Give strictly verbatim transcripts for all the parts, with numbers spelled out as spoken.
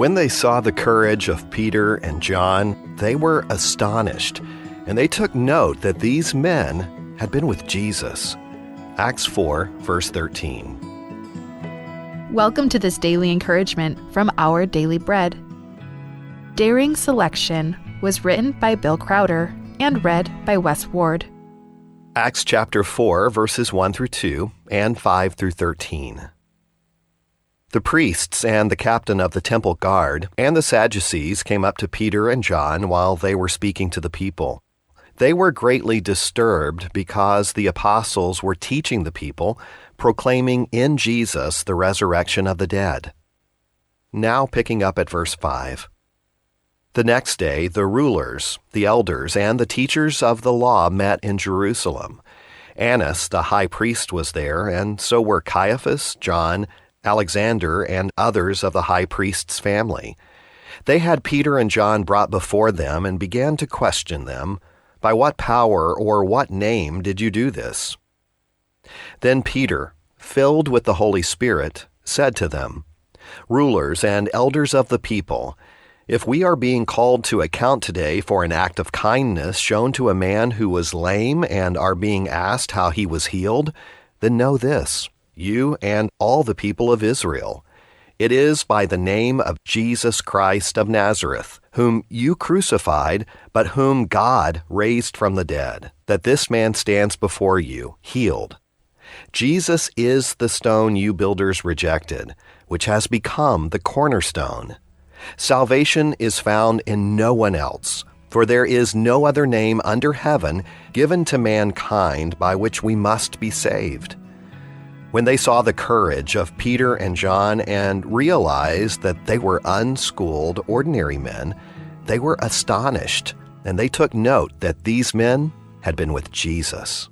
When they saw the courage of Peter and John, they were astonished, and they took note that these men had been with Jesus. Acts four, verse thirteen. Welcome to this daily encouragement from Our Daily Bread. Daring Selection was written by Bill Crowder and read by Wes Ward. Acts chapter four, verses one through two and five through thirteen. The priests and the captain of the temple guard and the Sadducees came up to Peter and John while they were speaking to the people. They were greatly disturbed because the apostles were teaching the people, proclaiming in Jesus the resurrection of the dead. Now picking up at verse five. The next day, the rulers, the elders, and the teachers of the law met in Jerusalem. Annas, the high priest, was there, and so were Caiaphas, John, Alexander, and others of the high priest's family. They had Peter and John brought before them and began to question them, "By what power or what name did you do this?" Then Peter, filled with the Holy Spirit, said to them, "Rulers and elders of the people, if we are being called to account today for an act of kindness shown to a man who was lame and are being asked how he was healed, then know this, you and all the people of Israel. It is by the name of Jesus Christ of Nazareth, whom you crucified, but whom God raised from the dead, that this man stands before you healed. Jesus is the stone you builders rejected, which has become the cornerstone. Salvation is found in no one else, for there is no other name under heaven given to mankind by which we must be saved." When they saw the courage of Peter and John and realized that they were unschooled, ordinary men, they were astonished, and they took note that these men had been with Jesus.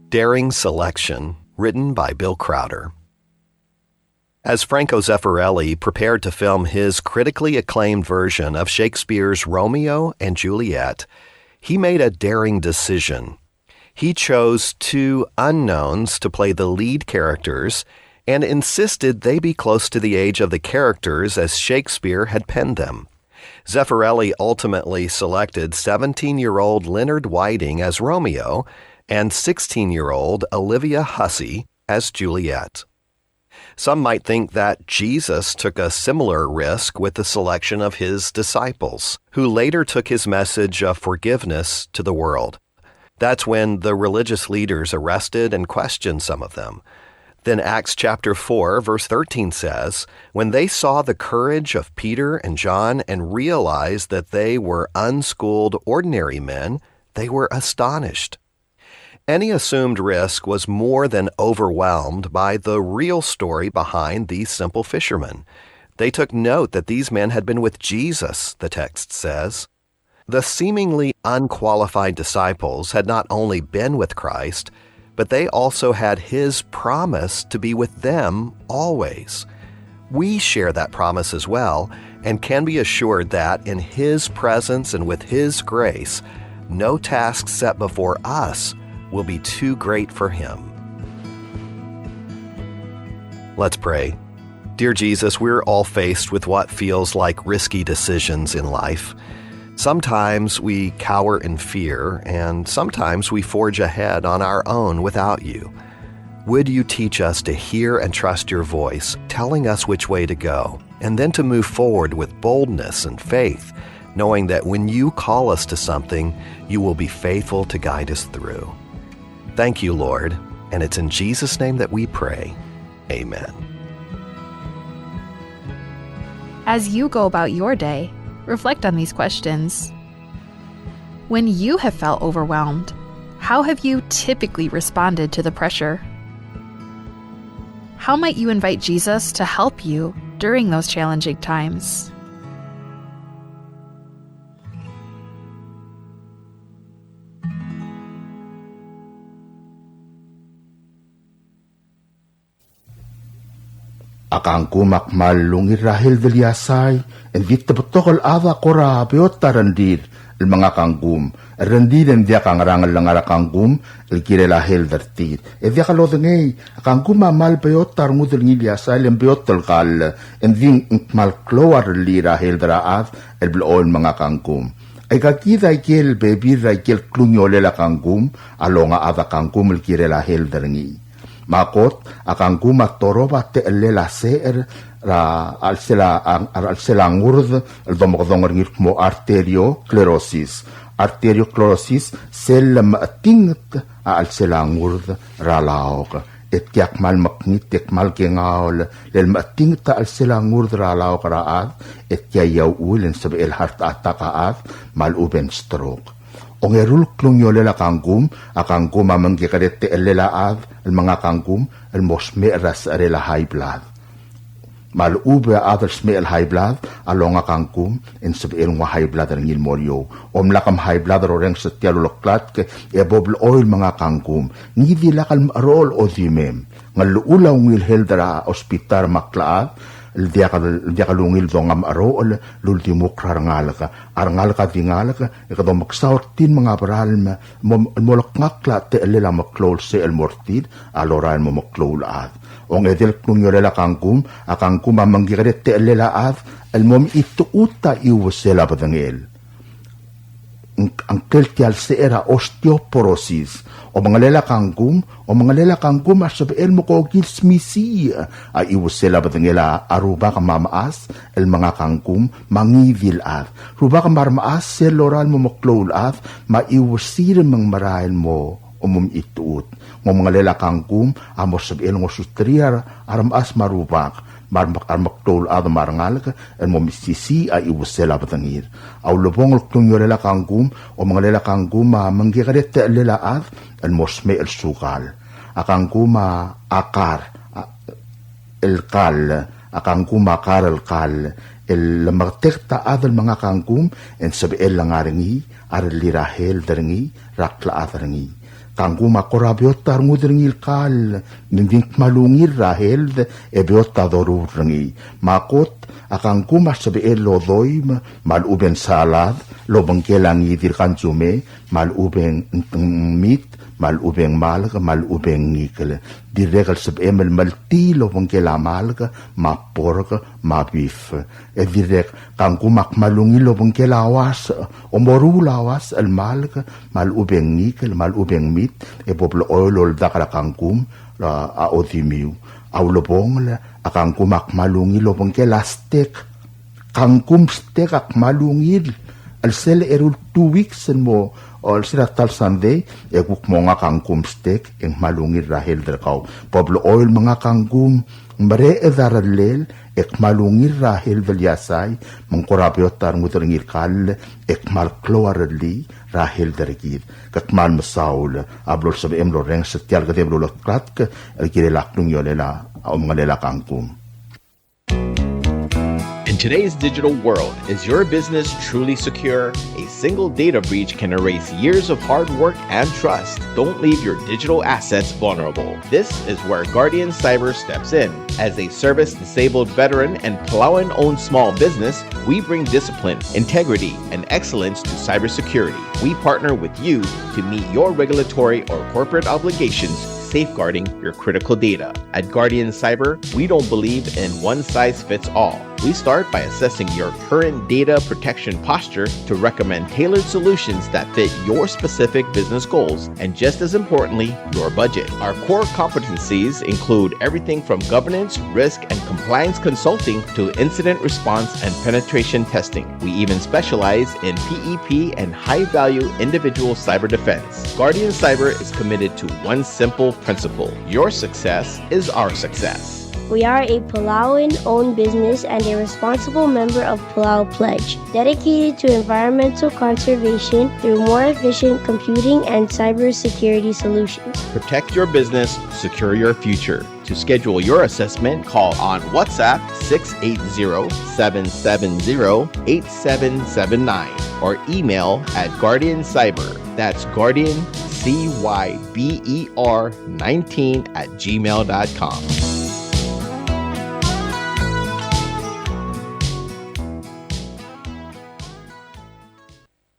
Daring Selection, written by Bill Crowder. As Franco Zeffirelli prepared to film his critically acclaimed version of Shakespeare's Romeo and Juliet, he made a daring decision. He chose two unknowns to play the lead characters and insisted they be close to the age of the characters as Shakespeare had penned them. Zeffirelli ultimately selected seventeen-year-old Leonard Whiting as Romeo and sixteen-year-old Olivia Hussey as Juliet. Some might think that Jesus took a similar risk with the selection of his disciples, who later took his message of forgiveness to the world. That's when the religious leaders arrested and questioned some of them. Then Acts chapter four, verse thirteen says, "When they saw the courage of Peter and John and realized that they were unschooled, ordinary men, they were astonished." Any assumed risk was more than overwhelmed by the real story behind these simple fishermen. They took note that these men had been with Jesus, the text says. The seemingly unqualified disciples had not only been with Christ, but they also had his promise to be with them always. We share that promise as well and can be assured that in his presence and with his grace, no task set before us will be too great for him. Let's pray. Dear Jesus, we're all faced with what feels like risky decisions in life. Sometimes we cower in fear, and sometimes we forge ahead on our own without you. Would you teach us to hear and trust your voice, telling us which way to go, and then to move forward with boldness and faith, knowing that when you call us to something, you will be faithful to guide us through. Thank you, Lord, and it's in Jesus' name that we pray. Amen. As you go about your day, reflect on these questions. When you have felt overwhelmed, how have you typically responded to the pressure? How might you invite Jesus to help you during those challenging times? A kangkum a kmal ungil er a health el iasai, e ng di te betok el chad a kora beot a rengrir el menga kangkum. Rengrir e ng diak a ngerang el ngar er a kangkum el kirel a health er tir. E diak lodengei, a kangkum a kmal beot a rengud er ngii el iasai, le ng beot el kall, e ng di ng kmal klou a rellii er a health er a chad el blechoel menga kangkum. Aika kid a ikel bebil er a ikel klungiolel a kangkum a longa a chad a kangkum el kirel a health er ngii. Me a kot, a kangkum a torob a techellel a secher er a chelsel a, a, a chelsel a ngurd el domekedong er ngii el kmo arteriosclerosis. Arteriosclerosis, sel lemechetinget a chelsel a ngurd er a laok. E tia kmal mekngit e kmal kengaol, le lemechetinget a chelsel a ngurd er a laok er a chad, e tia a uchul e ng sebechel heart attack a chad, me a lechub e ng stroke. Ongeru el klungiolel a kangkum, a kangkum a mengkekerei a techellel a chad el menga kangkum el mo smecher er a secherel a high blood. Me a lechub e a chad el smecher el high blood a longa kangkum, e ng sebechel nguu a high blood er ngii el mo er eou. Omlak em high blood er a orrenges er tia el uleklatk e bo blechoel menga kangkum. Ngii di lak el mecherocher el odimem. Ng llechul a ungil health er a hospital me a klechad el diak, el diak lungil donga mecherocher el uldimukl er a rengalek. A rengalek a di ngalek e kede omeksau er tir me ng a beralm el mo, mo lekngakl a techellel a meklou el secher el mo er tir a lorael el mo meklou el chad. Ongedei el klungiolel a kangkum, a kangkum a mengkekerei a techellel a chad el mo mechitechut a chiuesel a bedengel. Ng, a ngklel tia el secher a osteoporosis. Omengelel a kangkum, omengelel a kangkum a sebechel mo kokil smisichii a chiuesel a bedengel a rubak me a mechas el menga kangkum me a ngii di el chad. Rubak me a remechas sel lorael el mo meklou el chad me a chiuesir me ng merael el mo, mo mechitechut. Ng omengelel a kangkum a mo sebechel ngosuterir a remechas me a rubak me a re, a remeklou el chad me a rengalek el mo mesisiich a chiuesel a bedengir. A ulebongel el klungiolel a kangkum, omengelel a kangkum a mengkekerei a techellel a chad el mo smecher el sukal. A kangkum a kar, a, el kall, a kangkum a kar el kall, el lemeketeket a chad el menga kangkum, e ng sebechel el ngar er ngii a rellii er a health er ngii, er a klechad er ngii. Kangkum a kora beot a rengud er ngii el kall, me ng di ng kmal ungil er a health, e beot a doruul er ngii. Me a kot, a kangkum a sebechel el odoim, me a lechub e ng salad, el obengkel a ngii di el kansume, me a lechub e ng, ng, ng mit, me a lechub e ng malk, me a lechub e ng ngikel. Dirrek el sebechem el meltii el obengkel a malk, me a pork, me a beef. E dirrek, kangkum a kmal ungil el obengkel a uasech, omoruul a uasech el malk, me a lechub e ng ngikel, me a lechub e ng mit, e bo blechoel oldak er a kangkum, a, a odimiu. A ulebongel, a kangkum a kmal ungil el obengkel a steak. Kangkum steak a kmal ungil. El sel eru el two weeks el mo, o el sel a ta el Sunday, e kuk mo menga kangkum steak, e ng kmal ungil er a health er kau. Bo blechoel menga kangkum, mereched a rellel, e kmal ungil er a health el iasai, me ng kora beot a rengud er ngii el kall, e kmal klou a rellii er a health er kid. Ke kmal mesaul a blo lsebechem el orrenges er tia el kedeb el uleklatk el kirel a klungiolel a omengelel a kangkum. In today's digital world, is your business truly secure? A single data breach can erase years of hard work and trust. Don't leave your digital assets vulnerable. This is where Guardian Cyber steps in. As a service disabled veteran and Palauan owned small business, we bring discipline, integrity, and excellence to cybersecurity. We partner with you to meet your regulatory or corporate obligations, safeguarding your critical data. At Guardian Cyber, we don't believe in one size fits all. We start by assessing your current data protection posture to recommend tailored solutions that fit your specific business goals and, just as importantly, your budget. Our core competencies include everything from governance, risk, and compliance consulting to incident response and penetration testing. We even specialize in P E P and high-value individual cyber defense. Guardian Cyber is committed to one simple principle: your success is our success. We are a Palauan owned business and a responsible member of Palau Pledge, dedicated to environmental conservation through more efficient computing and cybersecurity solutions. Protect your business, secure your future. To schedule your assessment, call on WhatsApp six eight zero, seven seven zero, eight seven seven nine or email at Guardian Cyber. That's Guardian C Y B E R nineteen at gmail dot com.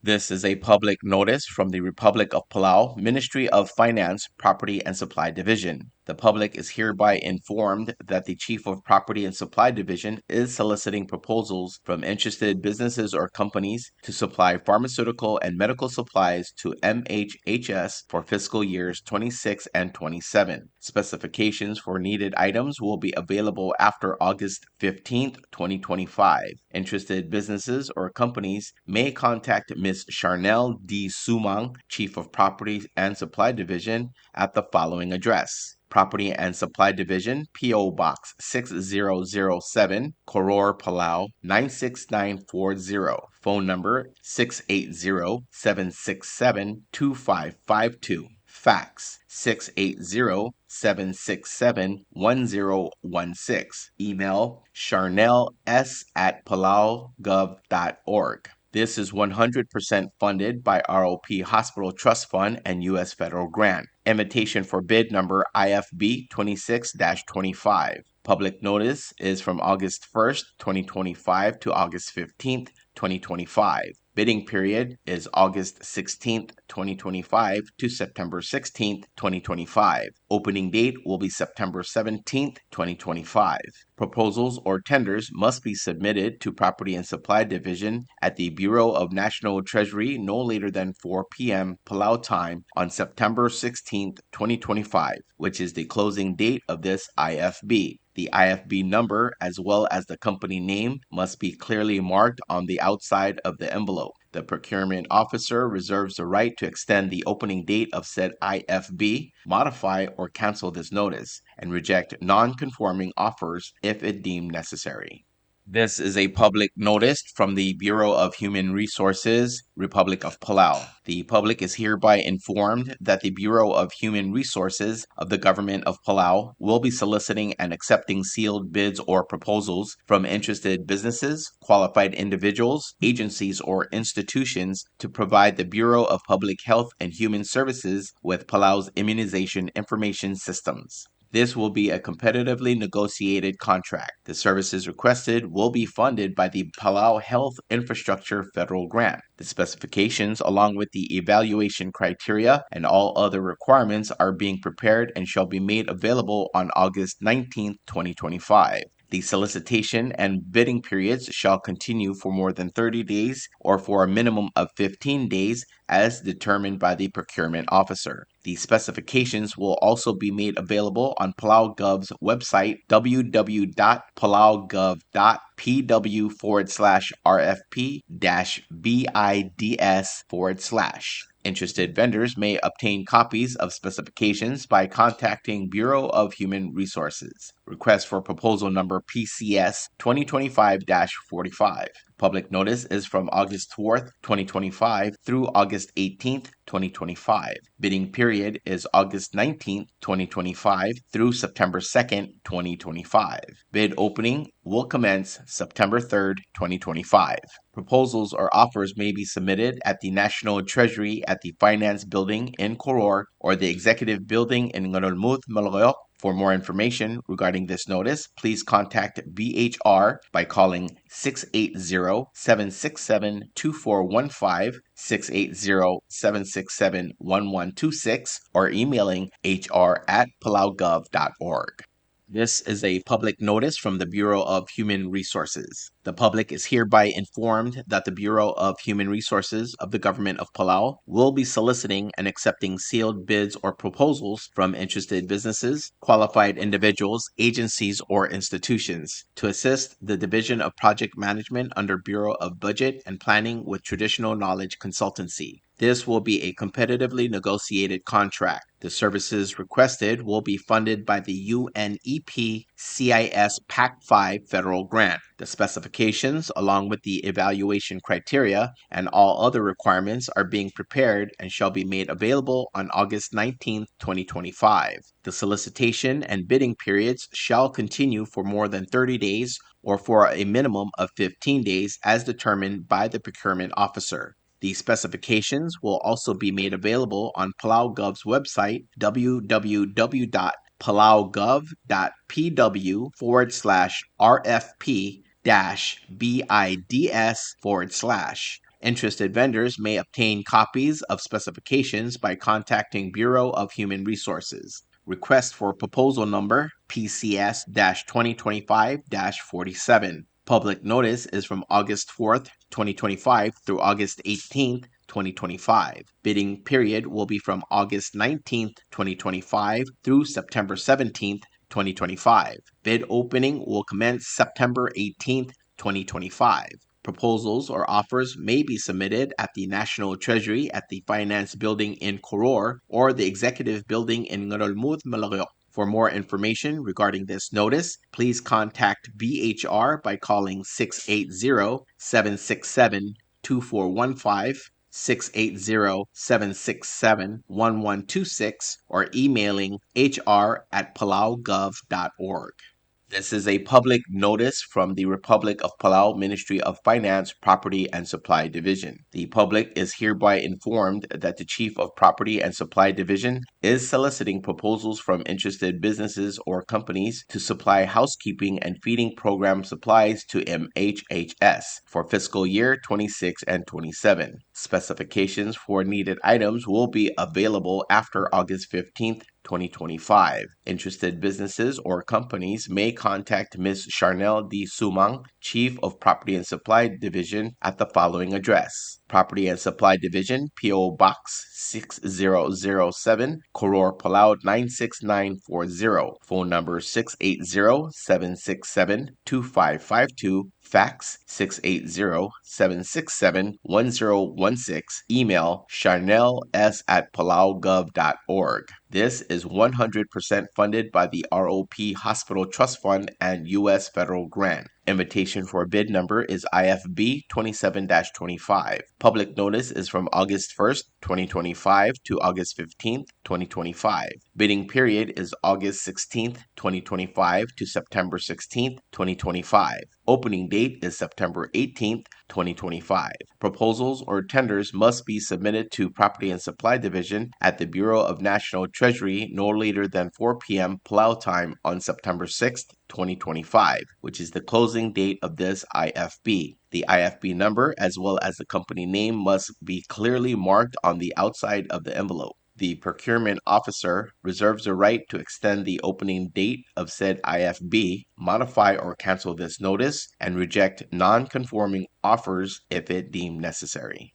This is a public notice from the Republic of Palau, Ministry of Finance, Property and Supply Division. The public is hereby informed that the Chief of Property and Supply Division is soliciting proposals from interested businesses or companies to supply pharmaceutical and medical supplies to M H H S for fiscal years twenty-six and twenty-seven. Specifications for needed items will be available after August fifteenth, twenty twenty-five. Interested businesses or companies may contact Miss Charnel D. Sumang, Chief of Property and Supply Division, at the following address: Property and Supply Division, P O Box six zero zero seven, Koror, Palau nine six nine four zero. Phone number six eight zero, seven six seven, two five five two. Fax six eight zero, seven six seven, one zero one six. Email charnels at palaugov dot org. This is one hundred percent funded by R O P Hospital Trust Fund and U S federal grant. Invitation for bid number I F B twenty-six dash twenty-five. Public notice is from August first, twenty twenty-five to August fifteenth, twenty twenty-five. Bidding period is August sixteenth, twenty twenty-five to September sixteenth, twenty twenty-five. Opening date will be September seventeenth, twenty twenty-five. Proposals or tenders must be submitted to Property and Supply Division at the Bureau of National Treasury no later than four p.m. Palau time on September sixteenth, twenty twenty-five, which is the closing date of this I F B. The I F B number, as well as the company name, must be clearly marked on the outside of the envelope. The procurement officer reserves the right to extend the opening date of said I F B, modify or cancel this notice, and reject non-conforming offers if it deemed necessary. This is a public notice from the Bureau of Human Resources, Republic of Palau. The public is hereby informed that the Bureau of Human Resources of the Government of Palau will be soliciting and accepting sealed bids or proposals from interested businesses, qualified individuals, agencies, or institutions to provide the Bureau of Public Health and Human Services with Palau's immunization information systems. This will be a competitively negotiated contract. The services requested will be funded by the Palau Health Infrastructure Federal Grant. The specifications, along with the evaluation criteria and all other requirements, are being prepared and shall be made available on August nineteenth, twenty twenty-five. The solicitation and bidding periods shall continue for more than thirty days or for a minimum of fifteen days as determined by the procurement officer. The specifications will also be made available on Palau Gov's website, w w w dot palau gov dot p w forward slash r f p dash b i d s forward slash. Interested vendors may obtain copies of specifications by contacting Bureau of Human Resources. Request for proposal number P C S twenty twenty-five dash forty-five. Public notice is from August fourth, twenty twenty-five through August eighteenth, twenty twenty-five. Bidding period is August nineteenth, twenty twenty-five through September second, twenty twenty-five. Bid opening will commence September third, twenty twenty-five. Proposals or offers may be submitted at the National Treasury at the Finance Building in Koror or the Executive Building in Ngerulmud, Melekeok. For more information regarding this notice, please contact B H R by calling six eight zero, seven six seven, two four one five, six eight zero, seven six seven, one one two six, or emailing H R at palaugov dot org. This is a public notice from the Bureau of Human Resources. The public is hereby informed that the Bureau of Human Resources of the Government of Palau will be soliciting and accepting sealed bids or proposals from interested businesses, qualified individuals, agencies, or institutions to assist the Division of Project Management under Bureau of Budget and Planning with traditional knowledge consultancy. This will be a competitively negotiated contract. The services requested will be funded by the U N E P C I S PAC five federal grant. The specifications, along with the evaluation criteria and all other requirements, are being prepared and shall be made available on August nineteenth, twenty twenty-five. The solicitation and bidding periods shall continue for more than thirty days or for a minimum of fifteen days as determined by the procurement officer. The specifications will also be made available on Palau Gov's website, w w w dot palau gov dot p w forward slash r f p dash b i d s forward slash. Interested vendors may obtain copies of specifications by contacting Bureau of Human Resources. Request for proposal number P C S dash twenty twenty-five dash forty-seven. Public notice is from August fourth, twenty twenty-five through August eighteenth, twenty twenty-five. Bidding period will be from August nineteenth, twenty twenty-five through September seventeenth, twenty twenty-five. Bid opening will commence September eighteenth, twenty twenty-five. Proposals or offers may be submitted at the National Treasury at the Finance Building in Koror or the Executive Building in Ngerulmud, Melekeok. For more information regarding this notice, please contact B H R by calling six eight zero, seven six seven, two four one five, six eight zero, seven six seven, one one two six, or emailing H R at palaugov dot org. This is a public notice from the Republic of Palau Ministry of Finance, Property and Supply Division. The public is hereby informed that the Chief of Property and Supply Division is soliciting proposals from interested businesses or companies to supply housekeeping and feeding program supplies to M H H S for fiscal year twenty-six and twenty-seven. Specifications for needed items will be available after August fifteenth, twenty twenty-five. Interested businesses or companies may contact Miss Charnel D. Sumang, Chief of Property and Supply Division, at the following address: Property and Supply Division, P O Box six zero zero seven, Koror, Palau nine six nine four zero. Phone number six eight zero, seven six seven, two five five two. Fax six eight zero, seven six seven, one zero one six. Email charnels at palaugov dot org. This is one hundred percent funded by the R O P Hospital Trust Fund and U S federal grant. Invitation for bid number is I F B twenty-seven dash twenty-five. Public notice is from August first, twenty twenty-five to August fifteenth, twenty twenty-five. Bidding period is August sixteenth, twenty twenty-five to September sixteenth, twenty twenty-five. Opening date is September eighteenth, twenty twenty-five. Proposals or tenders must be submitted to Property and Supply Division at the Bureau of National Treasury no later than four p.m. Palau time on September sixth, twenty twenty-five, which is the closing date of this I F B. The I F B number, as well as the company name, must be clearly marked on the outside of the envelope. The procurement officer reserves the right to extend the opening date of said I F B, modify or cancel this notice, and reject non-conforming offers if it deemed necessary.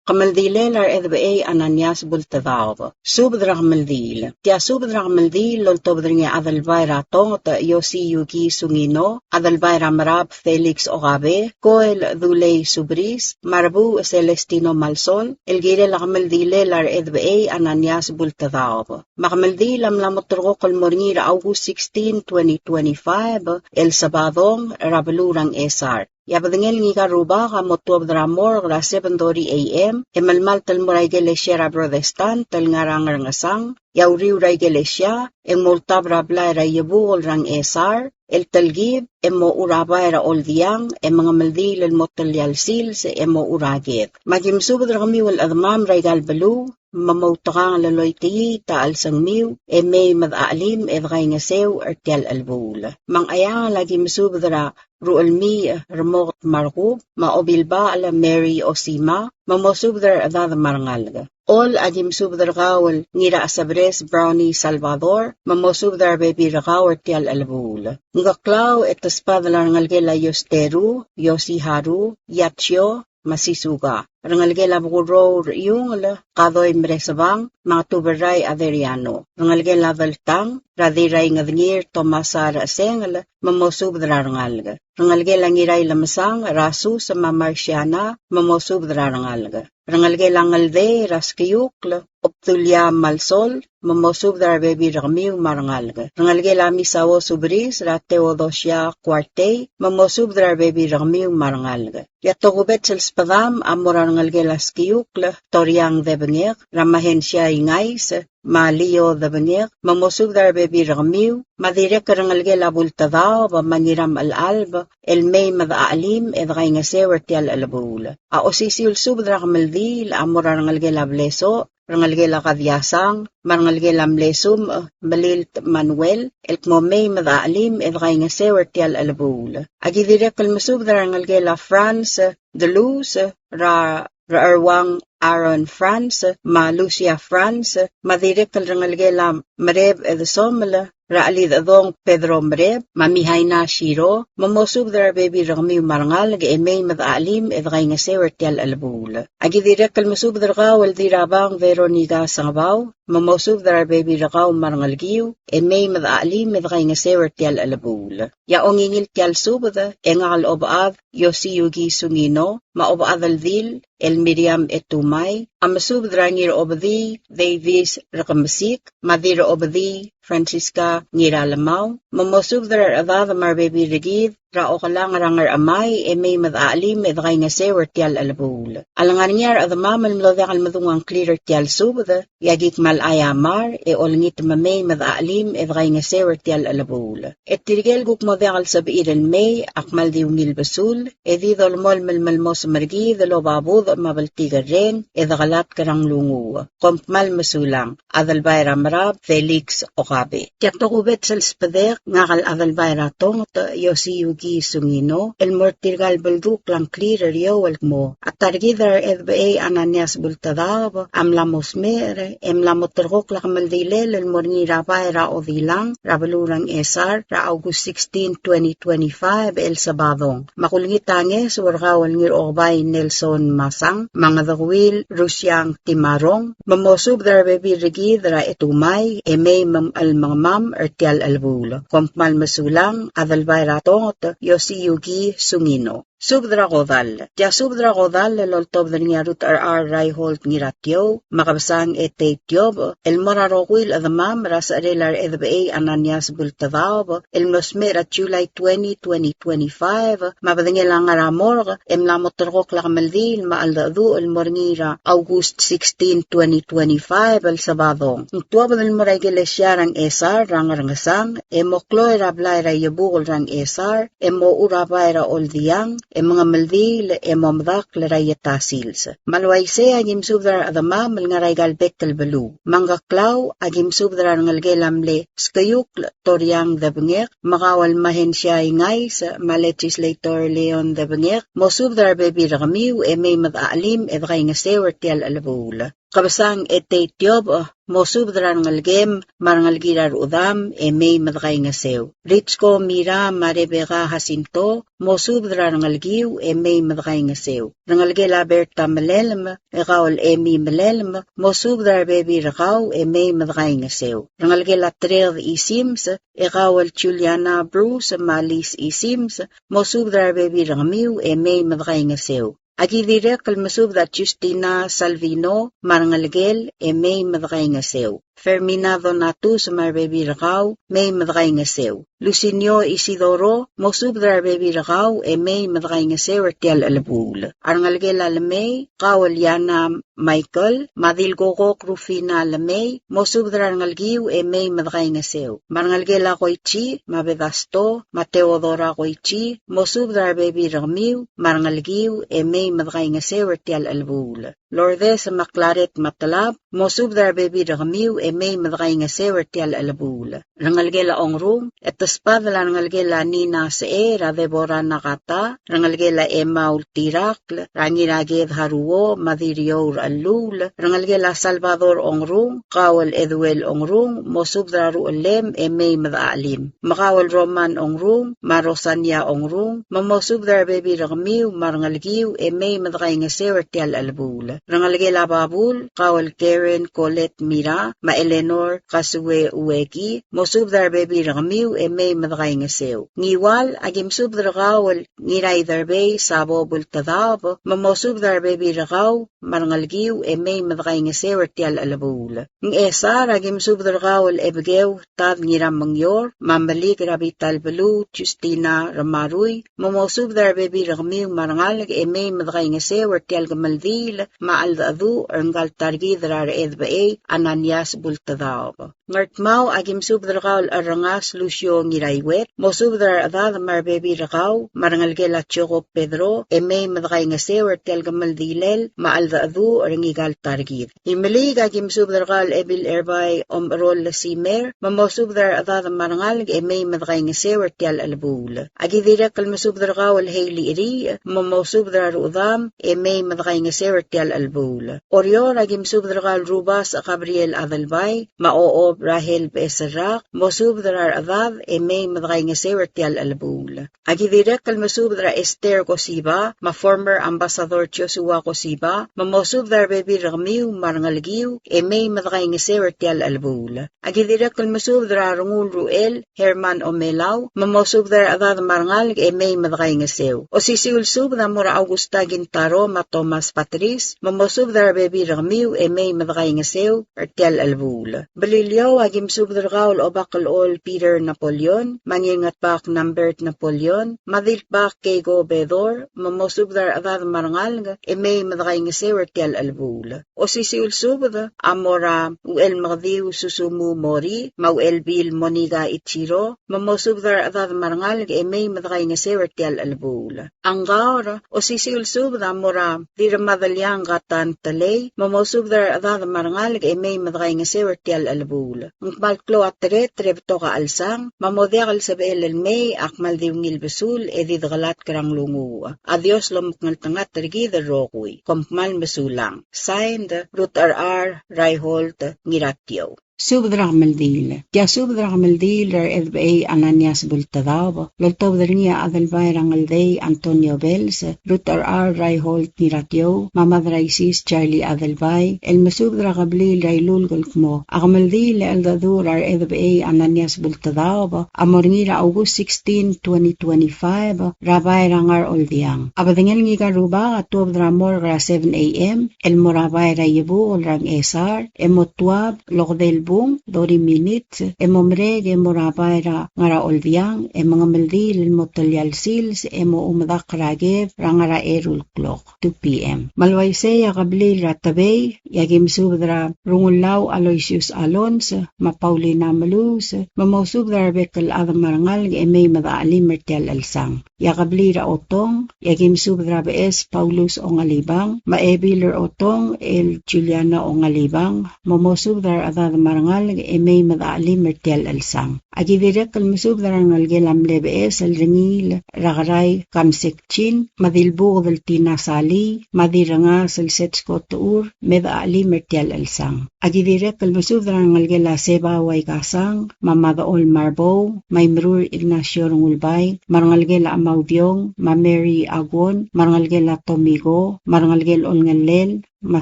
Kemeldilel a Rechedebechei Ananias Bultedaob. Subed er a kemeldiil. Tia subed er a kemeldiil el oltobed er ngii a Adelbai er a Tonget Yosiyuki Sungino, Adelbai er a Merab Felix Okabe, Koel Dulei Subris, me a Rebuuch Celestino Malsol, el kirel a kemeldilel a Rechedebechei Ananias Bultedaob. Me a kemeldiil a mla mo terrekokl el mo er ngii er a August sixteen, twenty twenty-five, el Sabadong, er a beluu er a Ngchesar. E a bedengel ngika el rubak a mo tuobed er a morgue er a seven thirty a.m. e melemalt el mo er a ikelesia er a Protestant el ngar er a Ngerngesang, e a uriul er a ikelesia e ng mo ultab er a blai er a Iebukel er a Ngchesar el telkib e mo er a bai er a Oldiang e mengemeldiil el mo telia el sils e mo er a ked. Me aki mesubed er kemiu el chedemam er aika el beluu, me moutekangel el oitii a chelsengmiu e mei me dechachelim e dekaingeseu er tia el chelebuul. Me ng Ngcheangel aki mesubed er a Ruchelmiich Remoket me a Rekub, me a Obilbachel Mary Osima, me mosubed er a rechedad me a rengalek. Chol aki mesubed er kau el Ngirachesebres Brownie Salvador, me mosubed er a rebebil er kau er tia el chelebuul. Ngkeklau e te sbadel a rengelekel a Yosteru, Yosiharu, Yatio, me a Sisuka. Rengelekel a Bekurrou er a Iungel, Kadoi Meresebang, me a Tuberrai Aderiano. Rengelekel a Deltang, er a Dirraingedengir Tomasa er a Chesengel, me mosubed er a rengalek. Rengelekel a Ngirailemesang, er a Sus me a Marciana, me mosubed er a rengalek. Rengelekel a Ngeldei, er a Skiukl, Obdulia Malsol, me mosubed er a rebebil er kemiu me a rengalek. Rengelekel a Misao Subris, er a Theodosia Kuartei, me mosubed er a rebebil er kemiu me a rengalek. E a tokubets el sbedam a mo er a rengelekel a Skiukl, Toriang Debengek, er a Mahensia Ingais, me a Lio Debengek, me mosubed er a rebebil er kemiu, me a dirrek el rengelekel a Bultedaob me a Ngiramchelalb, el mei me dechachelim e dekaingeseu er tia el chelebuul. A osisiu el subed er a kemeldiil a mo er a rengelekel a Blesoch, rengelekel a Kadiasang, me a rengelekel a Mlesumech, Melilt Manuel, el kmo mei me dechachelim e dekaingeseu er tial chelebuul. Aki dirrek el mesubed er a rengelekel a Franz Delus, er a Recheruang Aaron Franz, me a Lucia Franz, me a dirrek el rengelekel a Mereb Edesomel, er a Chelidechedong Pedro Mereb, me a Mihaina Shiro, me mosubed er a rebebil er kemiu me a rengalek e mei me dechachelim e dekaingeseu er tial chelebuul. Aki dirrek el mesubed er kau el Dirrabang Veronica Sengebau, me mosubed er a rebebil er kau me a rengelekiu, e mei me dechachelim e dekaingeseu er tial chelebuul. E a ongingil tial subed, e ngak el Obechad Yosiyuki Sungino, me a Obechad el Dil, el Miriam Etumai, a mesubed er a Ngirobedii Davis Rekemesik, me a Dirrobedii Francisca Ngiralemau, me mosubed er a rechedad me a rebebil er kid, er a Okelang er a Ngerchemai, e mei me dechachelim e dekaingeseu er tial chelebuul. A lengar er ngii a rechedemam el mlo diak el medung a ngklir er tial subed, e aki kmal aiamar, e olengit me mei me dechachelim e dekaingeseu er tial chelebuul. E tirke el kuk mo diak el sebechir el mei, a kmal di ungil besul, e di dolemolem el melmosem er kid el oba budech me a bltikerreng, e dekelatk er a nglunguuch. Kom kmal mesulang. Adelbai er a Merab, Felix Okabe. Tia tokubets el sbedek, ngak el Adelbai er a Tonget, Yosiyuki Sungino, el mo er tirka el beldukl a ngklir er eou el kmo a ta er kid er a Rechedebechei Ananias Bultedaob a mla mo smecher, e mla mo terrekokl a kemeldilel el mo er ngii er a bai er a Odilang, er a beluu er a Ngchesar, er a August sixteen, twenty twenty-five, el Sabadong. Me kulengit a ngeso er kau el Ngirokebai Nelson Masang, me a Ngedekuil Rusiang Timarong, me mosubed er a rebebil er kid er a Etumai, e mei me mechelemengemam er tial chelebuul. Kom kmal mesulang, Adelbai er a Tonget, Yosiyuki Sungino. Subed er a kodall. Tia subed er a kodall el oltobed er ngii a Ruth R. R. Reinhold Ngiratiou, me a Kebesang Etei Tiobech, el mo er a rokui el chedemam er a secherel a Rechedebechei Ananias Bultedaob, el mlo smecher er a July twenty, twenty twenty-five, me a bedengel a ngar er a morgue, e mla mo terrekokl a kemeldiil me a cheldecheduch el mo er ngii er a August sixteen, twenty twenty-five, el Sabadong. Ng tuobed el mo er a ikelesia er a Ngchesar er a Ngerengesang, e mo kloi er a blai er a Iebukel er a Ngchesar, e mo er a bai er a Oldiang, e mengemeldiil, e mo medakl er a Ieta sils. Me a le uaisei a ki mesubed er a rechedemam el ngar er aika el bek el beluu. Me a Ngkeklau a ki mesubed er a rengelekel a mle Skeiukl Toriang Debengek, me kau el Mahensia Ingais, me a Legislator Leon Debengek, mosubed er a rebebil er kemiu e mei me dechachelim e dekaingeseu er tial chelebuul. Kebesang Etei Tiobech, mosubed er a rengelekem me a rengelekir a rechedam e mei me dekaingeseu. Ritsko Mira me a Rebecca Jacinto, mosubed er a rengelekiu e mei me dekaingeseu. Rengelekel a Berta Melelem, e kau el Emi Melelem, mosubed er a rebebil er kau e mei me dekaingeseu. Rengelekel a Treked Isims, e kau el Juliana Bruce me a Lis Isims, mosubed er a rebebil er kemiu e mei me dekaingeseu. Aki dirrek el mesubed a Justina Salvino me a rengelekel e mei me dekaingeseu. Fermina Donatus me a rebebil er kau, mei me dekaingeseu. Lucinio Isidoro, mosubed er a rebebil er kau e mei me dekaingeseu er tial chelebuul. A rengelekel a Lemei, kau el Iana Michael, me a Dilkokok Rufina Lemei, mosubed er a rengelekiu e mei me dekaingeseu. Me a rengelekel a Koichi, me a Bedasto, me a Teodora Koichi, mosubed er a rebebil er kemiu me a rengelekiu e mei me dekaingeseu er tial chelebuul. Lourdes me a Klaret me a Telab, mosubed er a rebebil er kemiu e mei me dekaingeseu er tial chelebuul. Rengelekel a Ongrung, e te sbadel a rengelekel a Nina Secher, er a Debora Nakata, rengelekel a Emma Ultirakl, er a Ngiraked Haruo, me a Diriou er a Chelluul, rengelekel a Salvador Ongrung, kau el Eduel Ongrung, mosubed er a ruchellem e mei me dechachelim. Me kau el Roman Ongrung, me a Rosania Ongrung, me mosubed er a rebebil er kemiu me a rengelekiu e mei me dekaingeseu er tial chelebuul. Rengelekel a Babul, kau el Karen Colette Mira, me a Eleanor Kasue Ueki, mosubed er a rebebil er kemiu e mei me dekaingeseu. Ngiwal, a ki mesubed er kau el Ngiraiderbei Sabo Bultedaob, me mosubed er a rebebil er kau me a rengelekiu e mei me dekaingeseu er tial chelebuul. Ngchesar, a ki mesubed er kau el Ebekeu Tad Ngiramengior, me a Melik er a Bital Beluu Justina Remarui, me mosubed er a rebebil er kemiu me a rengalek e mei me dekaingeseu er tial kemeldiil me a cheldecheduch er ngkal ta er kid er a Rechedebechei Ananias Bultedaob. Ngardmau, a ki mesubed er kau el Cherrengas Lucio Ngiraiuet, mosubed er a rechedad me a rebebil er kau, me a rengelekel a Jacob Pedro, e mei me dekaingeseu er tia el kemeldilel me a cheldecheduch er ngika el ta er kid. Imeliik a ki mesubed er kau el Ebil Erbai Omcherol Simer, me mosubed er a rechedad me a rengalek e mei me dekaingeseu er tia el chelebuul. A ki dirrek el mesubed er kau el Hailey Ri, me mosubed er a rudam e mei me dekaingeseu er tia el chelebuul. Oreor a ki mesubed er kau el Rubasech Gabriel Adelbai, me a Ochob Rahel Becheserrak, mosubed er a rechedad e mei me dekaingeseu er tia el chelebuul. A ki dirrek el mesubed er a Esther Kosiba, me a former Ambassador Joshua Kosiba, me mosubed er a rebebil er kemiu me a rengelekiu, e mei me dekaingeseu er tia el chelebuul. A ki dirrek el mesubed er a Rengul Ruchel, Herman Omelau, me mosubed er a rechedad me a rengalek e mei me dekaingeseu. Osisiu el subed a mo er a Augusta Kintaro me a Thomas Patris, me mosubed er a rebebil er kemiu e mei me dekaingeseu er tia el chelebuul. Beliliou a ki mesubed er kau el Obak el Ol Peter Napoleon, me a Ngirngetbak Nambert Napoleon, me a Dilbak Keiko Bedor, me mosubed er a rechedad me a rengalek e mei me dekaingeseu er tia el chelebuul. Osisiu el subed a mo er a Uchelmekediu Susumu Mori, me a Uchelbil Monica Ichiro, me mosubed er a rechedad me a rengalek e mei me dekaingeseu er tia el chelebuul. A Ngkaor, osisiu el subed a mo er a Dirremadeliang Katan Telei, me mosubed er a rechedad me a rengalek e mei me dekaingeseu er tia el chelebuul. Ng kmal klou a teret er a betok a chelsang, me a mo diak el sebechel el mei a kmal di ungil besul e di dekelatk er a nglunguuch. A Dios lomekngeltengat er kid el rokui. Kom kmal mesulang. Signed, Ruth R. R. Reinhold Ngiratiou. Subed er a kemeldiil. Tia subed er a kemeldiil er a Rechedebechei Ananias Bultedaob, loltobed er ngii a Adelbai er a Ngeldei Antonio Bells, Ruth R. R. Reinhold Ngiratiou, me a Mad er a Isis Charlie Adelbai, el mesubed er a kebliil er a Ilulk el kmo a kemeldiil el cheldecheduch er a Rechedebechei Ananias Bultedaob a mo er ngii er a August sixteen, twenty twenty-five, er a bai er a Ngaroldiang. A bedengel ngika el rubak a tuobed er a morgue er a seven A.M. el mo er a bai er a Iebukel er a Ngchesar, e mo tuab el okedei el bung, thirty minutes, e mo merek e mo er a bai er a Ngaroldiang, e mengemeldiil el mo telia el sils, e mo oumedakl er a ked er a ngar er a eru el klok, two P.M. Me le uaisei a kebliil er a Tebei, e a ki mesubed er a Rungullau Aloysius Alons, me a Paulina Melus, me mosubed er a rebek el chad me a rengalek e mei me dechelim er tia el chelsang. E a kebliil er a Otong, e a ki mesubed er a Beches Paulus Ongalibang, me a Ebil er a Otong el Juliana Ongalibang, me mosubed er a rechedad me a rengalek e mei me dechelim er tia el chelsang. A ki dirrek el mesubed er a rengelekel a mle Beches el Rengiil er a Kerai Kamsek Chin, me a Dilbuked el Tina Sali, me a Dirrengas el Setsko Techur, me dechelim er tia el chelsang. A ki dirrek el mesubed er a rengelekel a Seba Uaikasang, me a Madechol Marbou, me a Imerur Ignacio Rengulbai, me a rengelekel a Amaudiong, me a Mary Aguon, me a rengelekel a Tomiko, me a rengelekel Olngelel, me a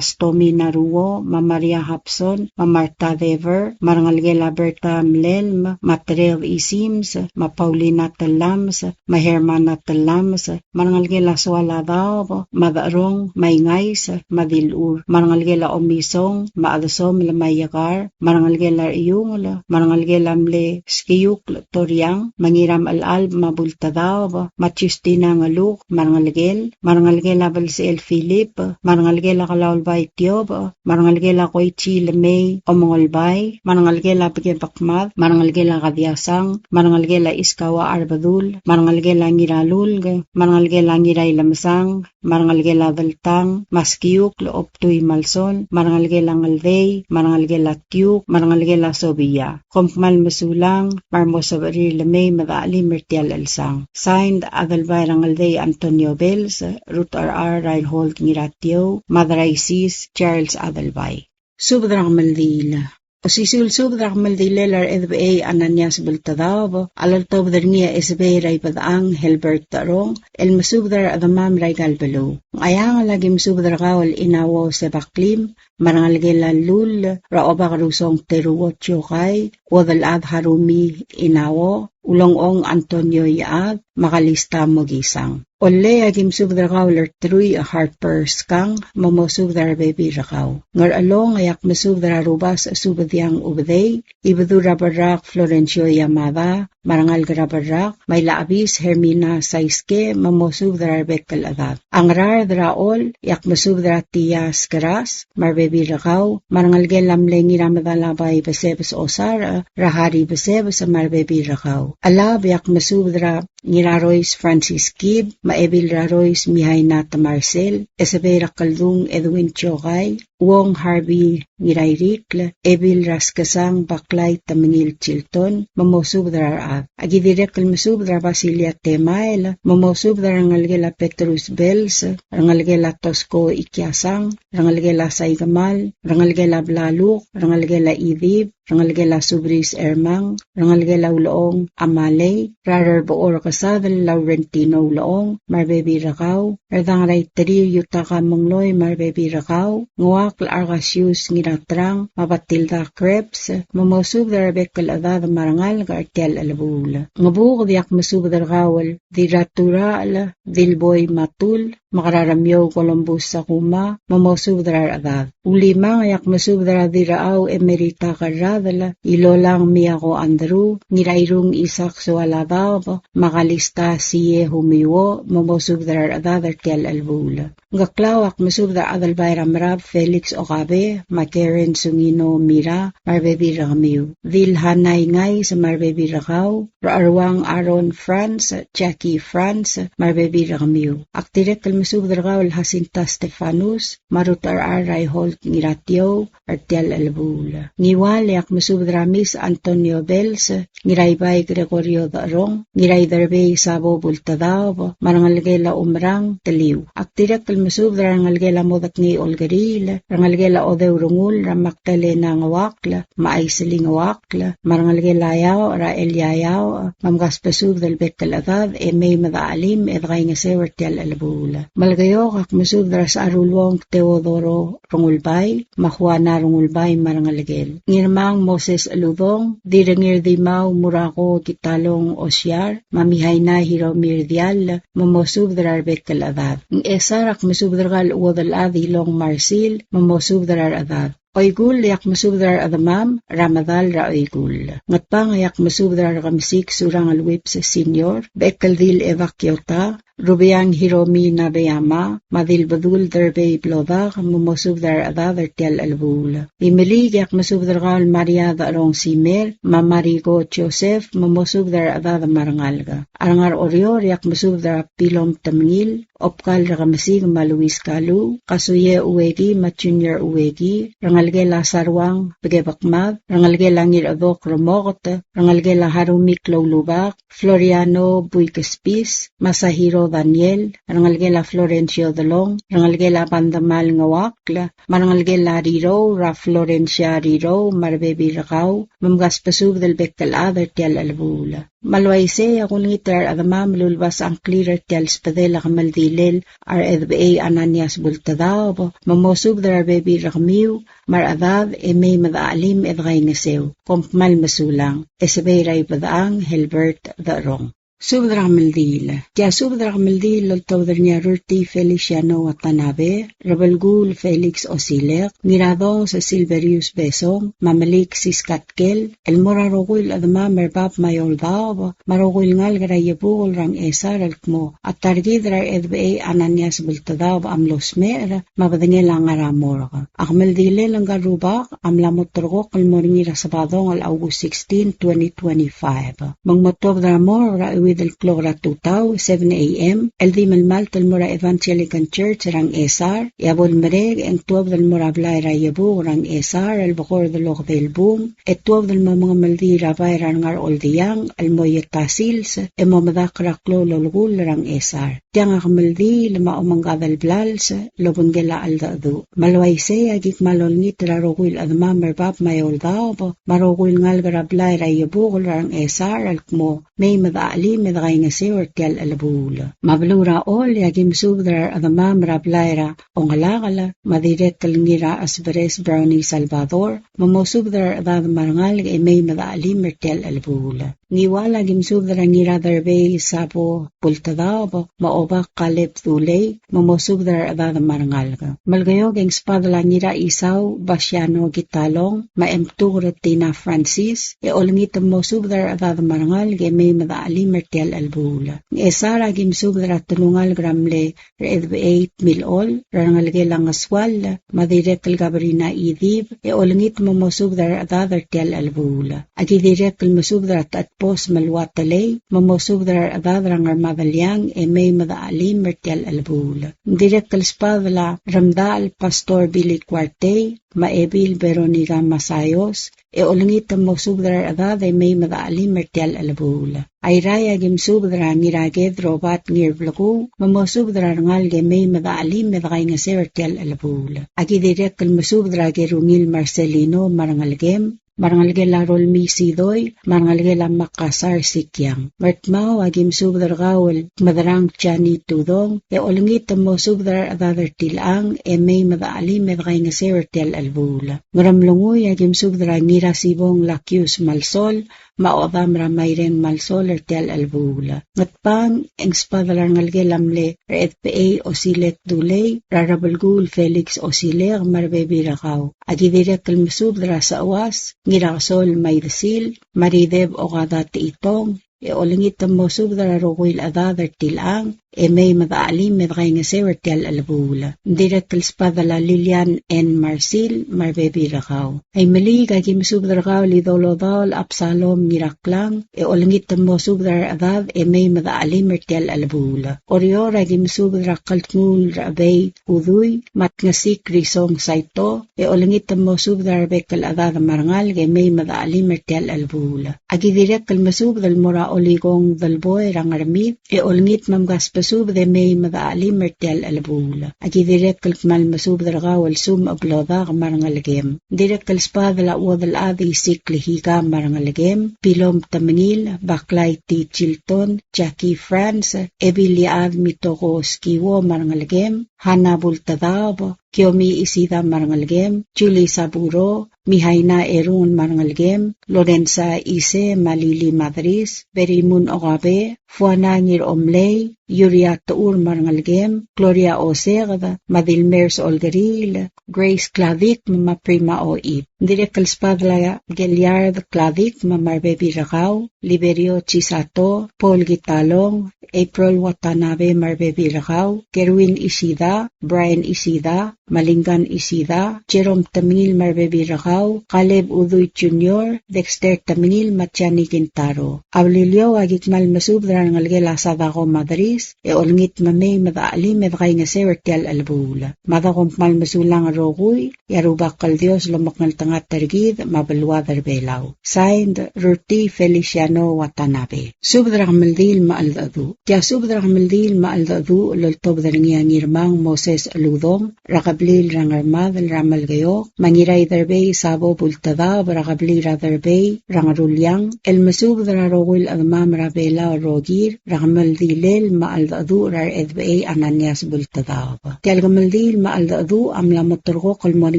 Stomi Naruo, me a Maria Hobson, me a Martha Dever, me a rengelekel a Berta Mlelm, me a Tereb Isims, me a Paulina Telames, me a Hermana Telames, me a rengelekel a Soala Daob, me a Decherong, me a Ingais, me a Dilur, me a rengelekel a Omisong, me a Chedesomel, me a Iekar, me a rengelekel a Iungel, me a rengelekel a mle Skiukl Toriang, me a Ngiramchelchalb, me a Bultedaob, me a Justina Ngeluk, me a rengelekel, me a rengelekel a Belsechel Philip, me a rengelekel a Kelaulbai Tiob, me a rengelekel a Koichi Lemei Omengolbai, me a rengelekel a Bekebekmad, me a rengelekel a Kadiasang, me a rengelekel a Iskawa Arbedul, me a rengelekel a Ngiralulk, me a rengelekel a Ngirailemesang, me a rengelekel a Deltang, me a Skiukl Obtui Malsol, me a rengelekel a Ngeldei, me a rengelekel a Tiuk, me a rengelekel a Sobia. Kom kmal mesulang, me a remo sebechir el mei me dechelim er tia el chelsang. Signed, Adelbai er a Ngeldei Antonio Bells, Ruth R. R. Reinhold Ngiratiou, Mad er a Isis Charles Adelbai. Subed er a kemeldiil. Osisiu el subed er a kemeldilel a Rechedebechei Ananias Bultedaob a loltobed er ngii a Esebei er a Ibedechang Helbert Terong, el mesubed er a rechedemam er aika el beluu. Ngcheangel a ki mesubed er kau el Inauo Sebaklim, me a rengelekel a Lull er a Obak Rusong Teruo Tiokai, Uodelchad Harumi Inauo, Ulongchong Antonio Iechad, me a Kalista Mokisang. Ollei a ki mesubed er kau el Ertrui Harper Skang, me mosubed er a rebebil er kau. Ngerchelong e ak mesubed er a Rubasech Subediang Ubedei, Ibedul er a Berrak Florencio Yamada, me a rengalek er a Berrak, me a Ilachebis Hermina Saiske, me mosubed er a rebek el chedad. A Ngaraard er a Chol, e ak mesubed er a Tia Skeras, me a rebebil er kau, me a rengelekel a mle Ngiramedalabai Besebes Osarech, er a Hari Besebes me a rebebil er kau. Chelab e ak mesubed er a Ngirarois Francis Kib, me a Ebil er a Rois Mihaina Temarsel, Esebei er a Keldung Edwin Chokai, Uong Harvey Ngirairikl, Ebil er a Skesang Baklai Temengil Chilton, me mosubed er a rechad. Aki dirrek el mesubed er a Basilia Temael, me mosubed er a rengelekel a Petrus Bells, rengelekel a Tosko Ikiasang, rengelekel a Saikemal, rengelekel a Blaluk, rengelekel a Idib, rengelekel a Subris Ermang, rengelekel a Ulechong Amalei, er a Rerbechor Kesadel Laurentino Ulechong, me a rebebil er kau, Erdang er a Iteriu Yutaka Mengloi me a rebebil er kau, Ngoakl Argasius Ngiratrang, me a Batilda Krebs, me mosubed er a rebek el chedad me a rengalek er tia el chelebuul. Ngebuked e ak mesubed er kau el Dirraturachel Dilboi Matul, me a Keraremiou Columbus Sakuma, me mosubed er a rechedad. Ulimang e ak mesubed er a Dirrachau Emerita Kerradel, Ilolang Miako Andrew, Ngirairung Isak Soaladaob, me a Kalista Sie Humiuo, me mosubed er a rechedad er tia el chelebuul. Ngkeklau e ak mesubed er a Adelbai er a Merab Felix Okabe, me a Karen Sungino Mira, me a rebebil er kemiu. Dil Hanai Ngais me a rebebil er kau, Recheruang Aaron Franz, Jackie Franz, me a rebebil er kemiu. Ak dirrek el mesubed er kau el Jacinta Stefanus, me a Ruth R. R. Reinhold Ngiratiou, er tia el chelebuul. Ngiwal e ak mesubed er a Miss Antonio Bells, Ngiraibai Gregorio Decherong, Ngiraiderbei Sabo Bultedaob, me a rengelekel a Umerang Teliu. Ak dirrek el mesubed er a rengelekel a Modekngei Olkeriil, rengelekel a Odeu Rengul, er a Magdalena Ngoakl, me a Aisling Ngoakl, me a rengelekel a Iaoch, er a Elia Iaoch, me mkasbesubed el bek el chedad, e mei me dechelim, e dekaingeseu er tia el chelebuul. Melekeok e ak mesubed er a Secharuluong Teodoro Rengulbai, me a Juana Rengulbai me a rengelekel. Ngirmang Moses Cheludong, Dirrengir Dimau Murako Kitalong Osiar, me a Mihaina Hiromi Rdiall, me mosubed er a rebek el chedad. Ngchesar e ak mesubed er kau el Uodelchad Ilong Marsil, me mosubed er a rechedad. Oikull e ak mesubed er a rechedemam er a medal er a Oikull. Ngatpang e ak mesubed er a Rekemesik Surangel Whipps Senior, Bechekeldil Eva Kiota, Rubeang Hiromi Nabeyama, me a Dilbedul Derbei Blodak, me mosubed er a rechedad er tia el chelebuul. Imeliik e ak mesubed er kau el Maria Decherong Simer, me a Mariko Joseph, me mosubed er a rechedad me a rengalek. A rengar Oreor e ak mesubed er a Pilom Temengil, Obkal Rekemesik me a Luis Kalu, Kasuie Ueki me a Junior Ueki, rengelekel a Saruang Bekebekmad, rengelekel a Ngirchedok Remoket, rengelekel a Harumik Loulubak, Floriano Buikespis, Masahiro Daniel, rengelekel a Florencio Delong, rengelekel a Bandemal Ngeuakl, me a rengelekel a Rirou, er a Florencia Rirou, me a rebebil er kau, me mkasbesubed el bek el chad er tia el chelebuul. Me a le uaisei e ak ulengit er a rechedemam el ulebas a ngklir er tia el sbedel a kemeldilel a Rechedebechei Ananias Bultedaob, me mosubed er a rebebil er kemiu, me a rechedad e mei me dechelim e dekaingeseu. Kom kmal mesulang. E sebei er a Ibedechang Helbert Decherong. Subed er a kemeldiil. Tia subed er a kemeldiil el oltobed er ngii a Rurtii Feliciano Watanabe, Rebelkuul Felix Osilek, Ngiradongs Silverius Besong, me a Melik Siska Tkel, el mo er a rokui el chedemam er bab me a eou el daob, me a rokui el ngalek er a Iebukel er a Ngchesar el kmo a ta er kid er a Rechedebechei Ananias Bultedaob a mlo smecher, me a bedengel a ngar er a morgue. A kemeldilel ngka el rubak a mla mo terrekokl el mo er ngii er a Sebadong el August sixteen, twenty twenty-five. Me ng mo tuobed er a morgue er a euid el klok er a tutau, seven A M, el di melemalt el mo er a Evangelical Church er a Ngchesar, e a bo lemerek e ng tuobed el mo er a blai er a Iebukel er a Ngchesar el bekord el okedei el bung, e tuobed el mo mengemeldiil er a bai er a Rengar Oldiang el mo ieta sils, e mo medakl er a klou el olekull er a Ngchesar. Tiang a kemeldiil me a omengkad el blals el obengkel a cheldecheduch. Me a le uaisei e aki kmal olengit er a rokui el chedemam er bab me a eou el daob, me a rokui el ngalek er a blai er a Iebukel er a Ngchesar el kmo mei me dechelim e dekaingeseu er tia el chelebuul. Me a beluu er a Choll e aki mesubed er a rechedemam er a blai er a Ongelakel, me a dirrek el Ngirachesberes Brownie Salvador, me mosubed er a rechedad me a rengalek e mei me dechelim er tia el chelebuul. Ngiwal a ki mesubed er a Ngiraderbei Sabo Bultedaob, me a Obak Kaleb Dulei, me mosubed er a rechedad me a rengalek. Melekeok e ng sbadel a Ngiraisau Basiano Kitalong, me a Emtuker Tina Francis, e olengit me mosubed er a rechedad me a rengalek e mei me dechelim er tia el chelebuul. Ngchesar a ki mesubed er a telungalek er a mle Rechedbechei Tmilchol, er a rengelekel a Ngesuall, me a dirrek el Gabrina Idib, e olengit me mosubed er a rechedad er tia el chelebuul. A ki dirrek el mesubed er a Techedbos me a Luatelei, me mosubed er a rechedad er a Ngermadeliang, e mei me dechelim er tia el chelebuul. Ng dirrek el sbadel a Remdachel Pastor Billy Kuartei, me a Ebil Veronica Masayos, e olengit me mosubed er a rechedad e mei me dechelim er tia el chelebuul. Airai a ki mesubed er a Ngiraked Robert Ngirblekuu, me mosubed er a rengalek e mei me dechelim e dekaingeseu er tia el chelebuul. A ki dirrek el mesubed er a Kerungil Marcelino me a rengelekem, me a rengelekel a Rolmii Sidoi, me a rengelekel a Makasar Sikiang. Ngardmau a ki mesubed er kau el Kmedrang Jani Tudong, e olengit me mosubed er a rechedad er tilechang, e mei me dechelim e dekaingeseu er tia el chelebuul. Ngeremlengui a ki mesubed er a Ngirasibong Lakius Malsol, me a Odam er a Maireng Malsol er tia el chelebuul. Ngatpang e ng sbadel a rengelekel a mle Rechedbechei Osilek Dulei, er a Rebelkuul Felix Osilek, me a rebebil er kau. A ki dirrek el mesubed er a Seuas Ngirakesol Maidesil, me a Rideb Okada Techitong, e olengit me mosubed er a rokui el chedad er tilechang, e mei me dechelim e dekaingeseu er tia el chelebuul. Ng dirrek el sbadel a Lilian N. Marsil, me a rebebil er kau. Aimeliik a ki mesubed er kau el Idolodaol Absalom Ngiraklang, e olengit me mosubed er a rechedad, e mei me dechelim er tia el chelebuul. Oreor a ki mesubed er a Kldnguul er a Chebei Udui, me a Tngesik Risong Saito, e olengit me mosubed er a rebek el chedad me a rengalek, e mei me dechelim er tia el chelebuul. A ki dirrek el mesubed el mo er a Olikong Delboi er a Ngermid, e olengit me mkasbesubed e mei me dechelim er tia el chelebuul. A ki dirrek el kmal mesubed er kau el Sum Eblodak me a rengelekem. Dirrek el sbadel a Uodelchad Isik Lehika me a rengelekem, Pilom Temengil, Baklai T. Chilton, Jackie France, Ebiliad Mitoko Skiwo me a rengelekem, Hana Bultedaob, Kiomi Isida me a rengelekem, Julie Saburo, Mihaina Erung me a rengelekem, Lorenza Ise me a Lili Madris, Berimun Okabe, Fuana Ngiromlei, Yuria Techur me a rengelekem, Gloria Oseked, me a Dilmers Olkeriil, Grace Kladik me a Prima Oib. Ng dirrek el sbadel a Geliard Kladik me a rebebil er kau, Liberio Chisato, Paul Kitalong, April Watanabe me a rebebil er kau, Kerwin Isida, Brian Isida, me a Lingan Isida, Jerome Temengil me a rebebil er kau, Caleb Udui Junior, Dexter Temengil me a Jani Kintaro. A Beliliou a ki kmal mesubed er a rengelekel a Sadako Madris, e olengit me mei me dechelim e dekaingeseu er tia el chelebuul. Mada kom kmal mesulang el rokui, e a Rubak el Dios lomekngeltengat er kid me a beluad er Belau. Signed, Ruti Feliciano Watanabe. Subed er a kemeldiil me a cheldecheduch. Tia subed er a kemeldiil me a cheldecheduch el oltobed er ngii a Ngirmang Moses Uludong, er a kebliil er a Ngermadel er a Melekeok, me a Ngiraiderbei Sabo Bultedaob er a kebliil er a Derbei er a Ngeruliang, el mesubed er a rokui el chedemam er a Belau el rokir, er a kemeldilel me a cheldecheduch er a Rechedbechei Ananias Bultedaob. Tia el kemeldiil me a cheldecheduch a mla mo terrekokl el mo er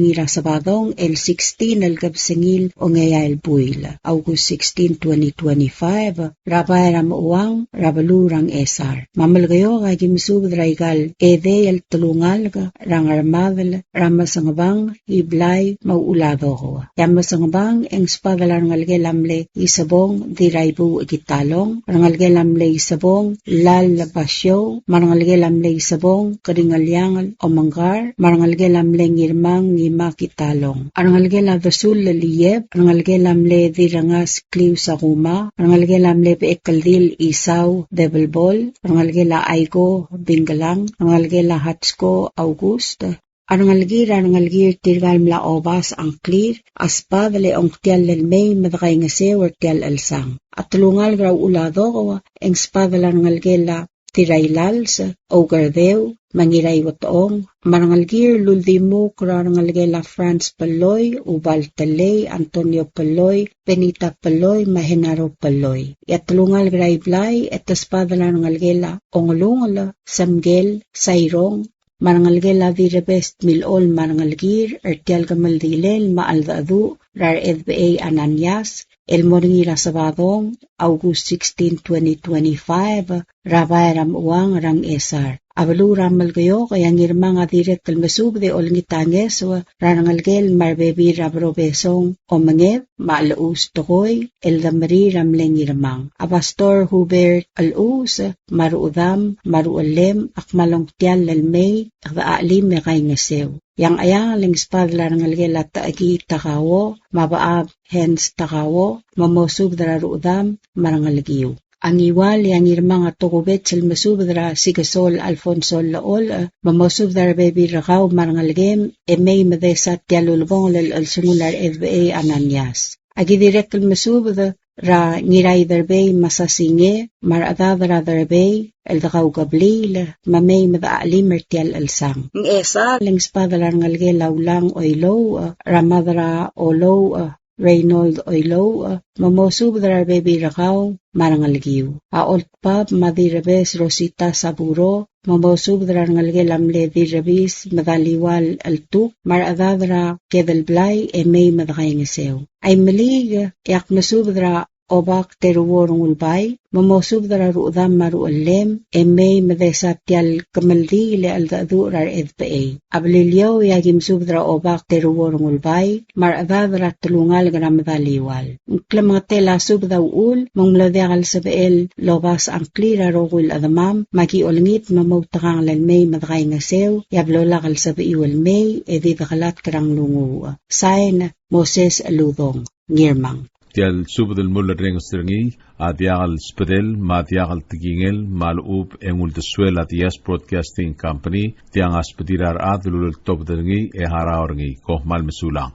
ngii er a Sebadong el sixteen el kebesengil ongeai el buil, August sixteen, twenty twenty-five, er a bai er a Mechuang, er a beluu er a Ngchesar. Me a Melekeok a ki mesubed er a ikal edei el telungalek, er a Ngermadel, er a Mesengebang, Iblai, me a Uladokou. E a Mesengebang, e ng sbadel a rengelekel a mle Isebong, Diraibuuch Kitalong, rengelekel a mle Isebong, Lal Basiou, me a rengelekel a mle Isebong, Keringeliangel Omengkar, me a rengelekel a mle Ngirmang, Ngima Kitalong. A rengelekel a Desul Lelieb, rengelekel a mle Direngas Kliu Sakuma, rengelekel a mle Bechekeldil Isau Debelbol, rengelekel a Aiko Bingkelang, rengelekel a Hatsko August, a rengelekir a rengelekir tirka el mla obas a ngklir, a sbadel e ongtiall el mei me dekaingeseu er tia el chelsang. A telungalek er a Uladokou, e ng sbadel a rengelekel a Tirailals, Oukerdeu, me a Ngiraiuetechong, me a rengelekir el uldimukl er a rengelekel a Franz Pelloi, Ubal Telei, Antonio Pelloi, Benita Pelloi, me a Henaro Pelloi. E a telungalek er a Iblai, e te sbadel a rengelekel a Ongelungel, Semkel, Sairong, me a rengelekel a Direbes Milol me a rengelekir er tia el kemeldiilel me a cheldecheduch er a Rechedbechei Ananias, el mo er ngii er a Sebadong, August sixteen, twenty twenty-five, er a bai er a Mechuang er a Ngchesar. A beluu er a Melekeok, e a Ngirmang a dirrek el mesubed e olengit a ngeso er a rengelekel me a rebebil er a Brobesong Omenged, me a Chelechuus Tekoi, el demerir a mle Ngirmang. A Pastor Hubert Chelechuus, me a ruchedam, me a ruchellem, a kmal ongtiall el mei, e kede chelim e kaingeseu. E a Ngcheangel e ng sbadel a rengelekel a Techekii Takao, me a Bechab Hans Takao, me mosubed er a ruchedam me a rengelekiu. A Ngiwal e a Ngirmang a tokubets el mesubed er a Sikesol Alfonso Llecholch, me mosubed er a rebebil er kau me a rengelekem, e mei me desa tia el ulebongel el chelsengul a Rechedbechei Ananias. Aki dirrek el mesubed er a Ngiraiderbei me a Sasinge, me a rechedad er a Derbei, el dekaukebliil, me mei me de chelim er tia el chelsang. Ngchesar e ng sbadel a rengelekel a Ulang Oilouch, er a Mad er a Olouch, Reynold Oilouch, me mosubed er a rebebil er kau me a rengelekiu. A Oldbab me a Direbes Rosita Saburo, me mosubed er a rengelekel a mle Direbis me a Daliual Cheltuk, me a rechedad er a Kedelblai, e mei me de kaingeseu. A Imeliik, e ak mesubed er a Obak Teruo Rengulbai, me mosubed er a ruchedam me a ruchellem, e mei me desa tia el kemeldiil e cheldecheduch er a Rechedbechei. A Beliliou, e aki mesubed er a Obak Teruo Rengulbai, me a rechedad er a telungalek er a Medaliual. Ng klemengetel a subed a uchul, me ng mlo diak el sebechel el obas a ngklir a rokui el chedemam, me aki olengit me moutekangel el mei me de kaingeseu, e a blo lak el sebechiu el mei, e di dekelatk er a nglunguuch. Sain, Moses Uludong, Ngirmang. Tia el subed el mulerrenges er ngii a diak el sbedel me a diak el tekingel me a lechub e ng uldesuel a Diaz Broadcasting Company, tiang a sbedir a rechad el uleltobed er ngii e harau er ngii. Kom kmal mesulang.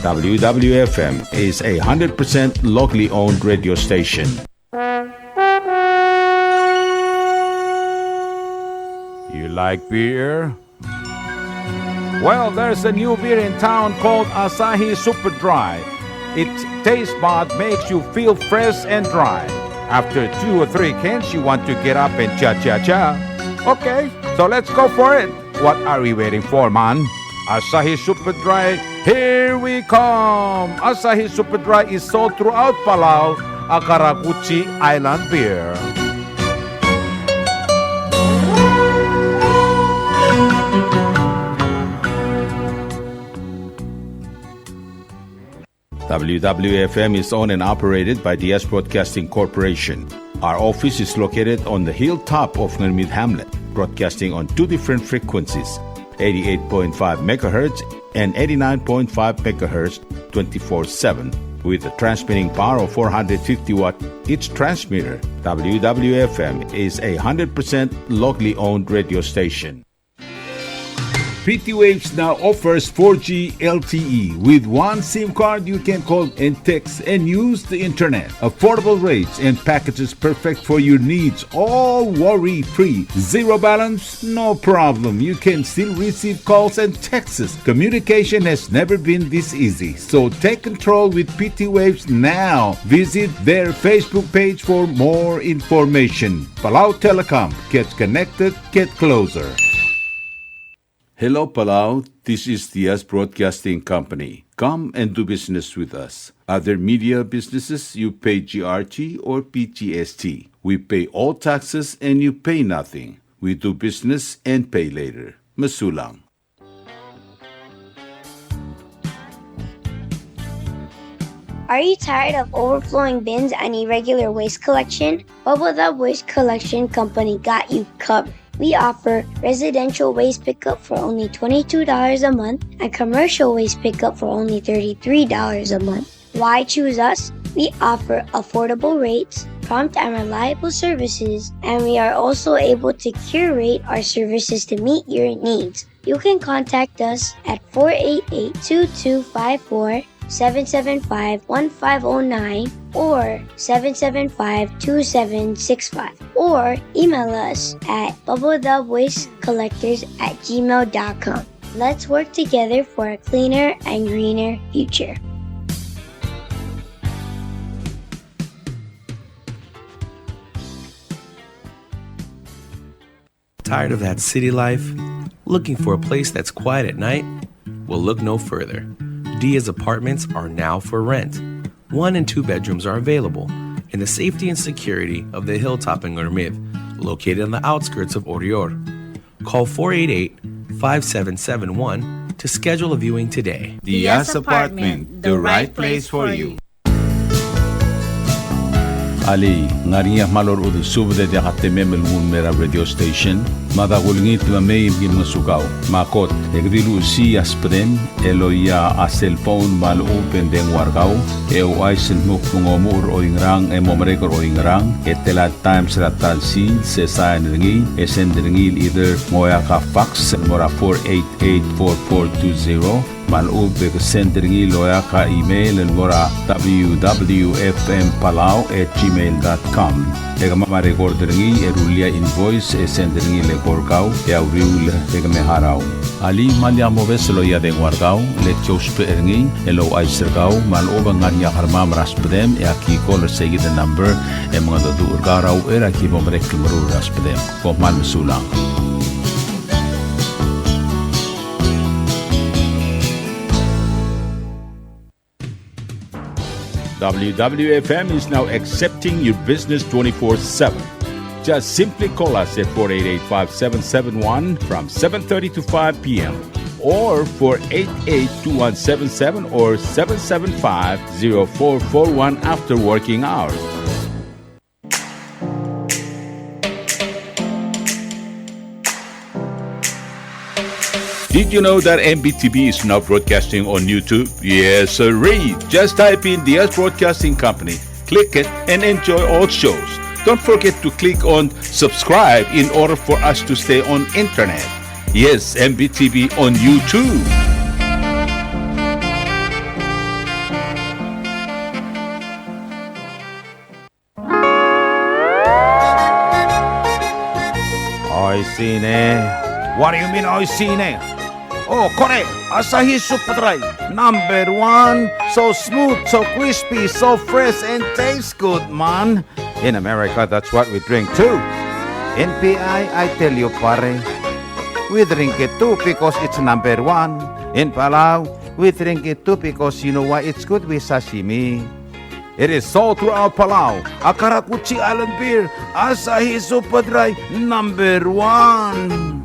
W W F M is a hundred percent locally owned radio station. You like beer? Well, there's a new beer in town called Asahi Super Dry. Its taste bud makes you feel fresh and dry. After two or three cans, you want to get up and cha-cha-cha. Okay, so let's go for it. What are we waiting for, man? Asahi Super Dry, here we come! Asahi Super Dry is sold throughout Palau, a karakuchi island beer. W W F M is owned and operated by Diaz Broadcasting Corporation. Our office is located on the hilltop of Ngermid Hamlet, broadcasting on two different frequencies, eighty-eight point five megahertz and eighty-nine point five megahertz, twenty-four seven, with a transmitting power of four hundred fifty watt each transmitter. W W F M is a hundred percent locally owned radio station. P T Waves now offers four G L T E. With one SIM card, you can call and text and use the internet. Affordable rates and packages perfect for your needs, all worry-free. Zero balance? No problem. You can still receive calls and texts. Communication has never been this easy. So take control with P T Waves now. Visit their Facebook page for more information. Palau Telecom. Get connected. Get closer. Hello, Palau. This is Diaz Broadcasting Company. Come and do business with us. Other media businesses, you pay G R T or P G S T. We pay all taxes and you pay nothing. We do business and pay later. Mesulang. Are you tired of overflowing bins and irregular waste collection? Bubble Dub Waste Collection Company got you covered. We offer residential waste pickup for only twenty-two dollars a month and commercial waste pickup for only thirty-three dollars a month. Why choose us? We offer affordable rates, prompt and reliable services, and we are also able to curate our services to meet your needs. You can contact us at four eight eight, two two five four, seven seven five, one five oh nine or seven seven five, two seven six five, or email us at bubble dub waste collectors at gmail dot com. Let's work together for a cleaner and greener future. Tired of that city life? Looking for a place that's quiet at night? Well, look no further. Diaz Apartments are now for rent. One and two bedrooms are available in the safety and security of the hilltop in Ngermid, located on the outskirts of Oreor. Call four eight eight, five seven seven one to schedule a viewing today. Diaz Apartment, the right place for you. Alii, ng ngar er ngii a kmal orechudel subed e diak a temem el nguu el mei er a radio station? Me a da kulengit me mei me ki ngosukau. Me a kot, e ke di luchesii a subedem el oia a cell phone me a lechub e ng dengua er kau, e ouchais el dmu kmo ng omuchel er oingerang e mo merek er oingerang, e tela el times er a ta el sils, e sain er ngii, e send er ngii el either ng oeak a fax el mo er a four eight eight four four two zero, me a lechub e ke send er ngii el oeak a email el mo er a W W F M Palau at gmail dot com. E kemam a record er ngii e rullii a invoice e send er ngii el eko er kau e a uriul e ke me harau. Alii, me lak mobes el oia dengua er kau, le ki ousbech er ngii el ouchais er kau me a lechub e ng ngar er ngii a kermam er a subedem e aki call er seikid el number e mengedecheduch er kau er a uchei er a ki bo merek el meruul er a subedem. Kom kmal mesulang. W W F M is now accepting your business twenty-four seven. Just simply call us at four eight eight, five seven seven one from seven thirty to five p m, or four eight eight, two one seven seven or seven seven five, zero four four one after working hours. Did you know that M B T V is now broadcasting on YouTube? Yes, sirree. Just type in Diaz Broadcasting Company, click it, and enjoy all shows. Don't forget to click on subscribe in order for us to stay on internet. Yes, M B T V on YouTube. Oishii ne. What do you mean, oishii ne? Oh, kore, Asahi Super Dry, number one. So smooth, so crispy, so fresh, and tastes good, man. In America, that's what we drink too. In P I, I tell you, pare, we drink it too because it's number one. In Palau, we drink it too because you know why? It's good with sashimi. It is sold throughout Palau. A karakuchi island beer, Asahi Super Dry, number one.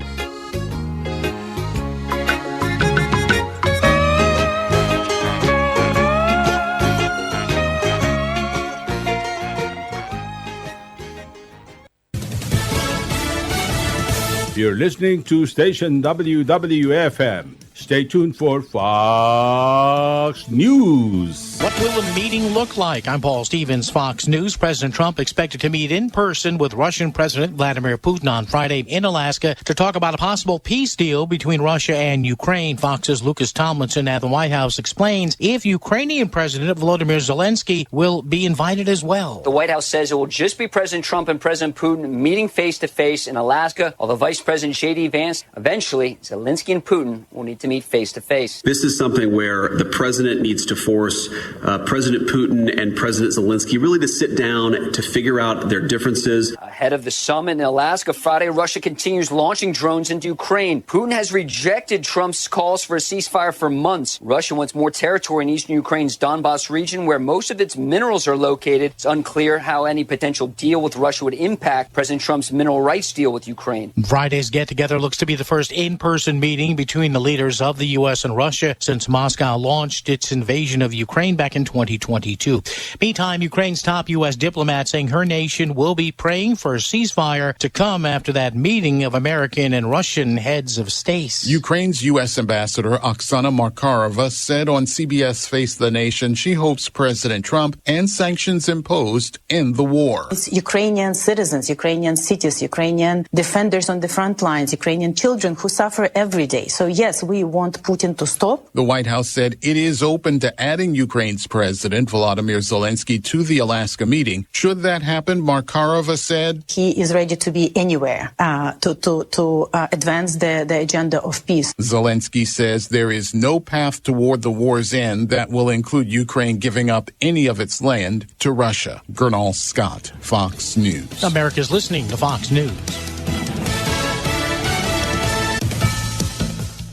You're listening to station W W F M. Stay tuned for Fox News. What will the meeting look like? I'm Paul Stevens, Fox News. President Trump expected to meet in person with Russian President Vladimir Putin on Friday in Alaska to talk about a possible peace deal between Russia and Ukraine. Fox's Lucas Tomlinson at the White House explains if Ukrainian President Volodymyr Zelensky will be invited as well. The White House says it will just be President Trump and President Putin meeting face to face in Alaska, although Vice President J D Vance, eventually, Zelensky and Putin will need to meet face to face. This is something where the president needs to force, uh, President Putin and President Zelensky really to sit down to figure out their differences. Ahead of the summit in Alaska Friday, Russia continues launching drones into Ukraine. Putin has rejected Trump's calls for a ceasefire for months. Russia wants more territory in eastern Ukraine's Donbas region, where most of its minerals are located. It's unclear how any potential deal with Russia would impact President Trump's mineral rights deal with Ukraine. Friday's get-together looks to be the first in-person meeting between the leaders of the U S and Russia since Moscow launched its invasion of Ukraine back in twenty twenty-two. Meantime, Ukraine's top U S diplomat saying her nation will be praying for a ceasefire to come after that meeting of American and Russian heads of state. Ukraine's U S Ambassador Oksana Markarova said on C B S Face the Nation she hopes President Trump and sanctions imposed end the war. It's Ukrainian citizens, Ukrainian cities, Ukrainian defenders on the front lines, Ukrainian children who suffer every day. So yes, we want Putin to stop. The White House said it is open to adding Ukraine's President Volodymyr Zelensky to the Alaska meeting. Should that happen, Markarova said, he is ready to be anywhere, uh, to, to, to, uh, advance the, the agenda of peace. Zelensky says there is no path toward the war's end that will include Ukraine giving up any of its land to Russia. Gurnal Scott, Fox News. America's listening to Fox News.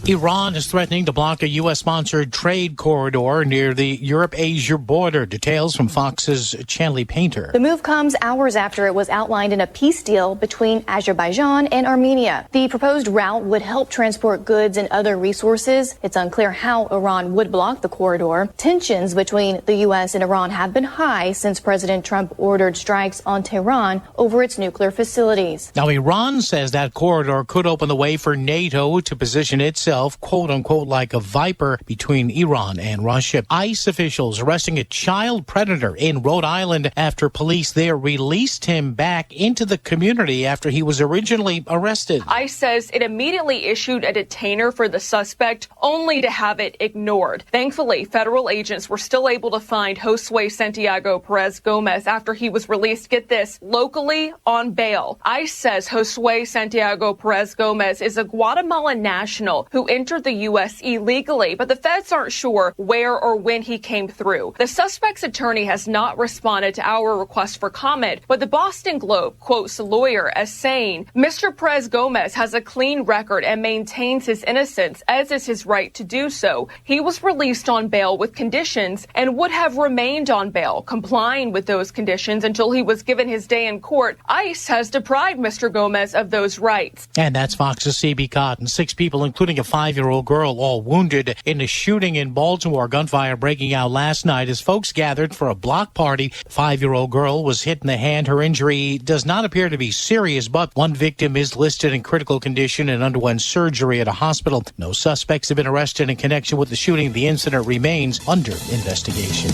Iran is threatening to block a U S-sponsored trade corridor near the Europe-Asia border. Details from Fox's Chanley Painter. The move comes hours after it was outlined in a peace deal between Azerbaijan and Armenia. The proposed route would help transport goods and other resources. It's unclear how Iran would block the corridor. Tensions between the U S and Iran have been high since President Trump ordered strikes on Tehran over its nuclear facilities. Now, Iran says that corridor could open the way for NATO to position itself, quote unquote, like a viper between Iran and Russia. ICE officials arresting a child predator in Rhode Island after police there released him back into the community after he was originally arrested. ICE says it immediately issued a detainer for the suspect, only to have it ignored. Thankfully, federal agents were still able to find Josue Santiago Perez Gomez after he was released, get this, locally on bail. ICE says Josue Santiago Perez Gomez is a Guatemalan national who entered the U S illegally, but the feds aren't sure where or when he came through. The suspect's attorney has not responded to our request for comment, but the Boston Globe quotes a lawyer as saying, "Mister Perez Gomez has a clean record and maintains his innocence, as is his right to do so. He was released on bail with conditions and would have remained on bail, complying with those conditions until he was given his day in court. ICE has deprived Mister Gomez of those rights." And that's Fox's C B Cotton. Six people, including a five-year-old girl, all wounded in a shooting in Baltimore. Gunfire breaking out last night as folks gathered for a block party. The five-year-old girl was hit in the hand. Her injury does not appear to be serious, but one victim is listed in critical condition and underwent surgery at a hospital. No suspects have been arrested in connection with the shooting. The incident remains under investigation.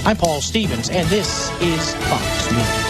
I'm Paul Stevens, and this is Fox News.